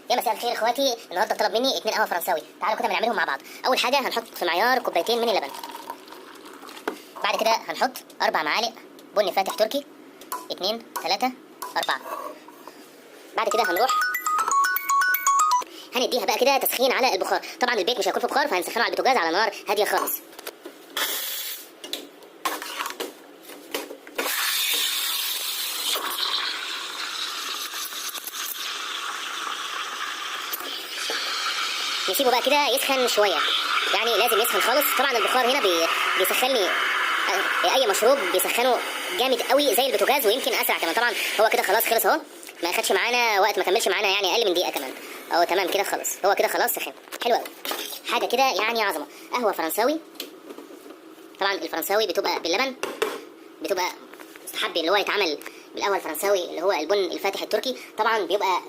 يا مساء الخير اخواتي، النهارده طلب مني 2 قهوة فرنساوي. تعالوا كده بنعملهم مع بعض. اول حاجة هنحط في معيار كوبايتين من اللبن. بعد كده هنحط 4 معالق بن فاتح تركي، 2 3 4. بعد كده هنروح هنديها بقى كده تسخين على البخار. طبعا البيت مش هيكون في بخار، فهنسخنه على البوتاجاز على نار هادية خالص. نسيبه بقى كده يسخن شوية، يعني لازم يسخن خالص. طبعا البخار هنا بيسخن لي اي مشروب، بيسخنه جامد قوي زي البوتاجاز ويمكن اسرع كمان. طبعا هو كده خلاص خلص اهو، ما اخدش معانا وقت، ما كملش معانا يعني اقل من دقيقة كمان اهو. تمام كده خلاص، هو كده خلاص سخن حلو قوي، حاجة كده يعني عظمه. قهوة فرنساوي، طبعا الفرنساوي بتبقى باللبن، بتبقى مستحب اللي هو يتعمل بالقهوة الفرنساوي اللي هو البن الفاتح التركي. طبعا بيبقى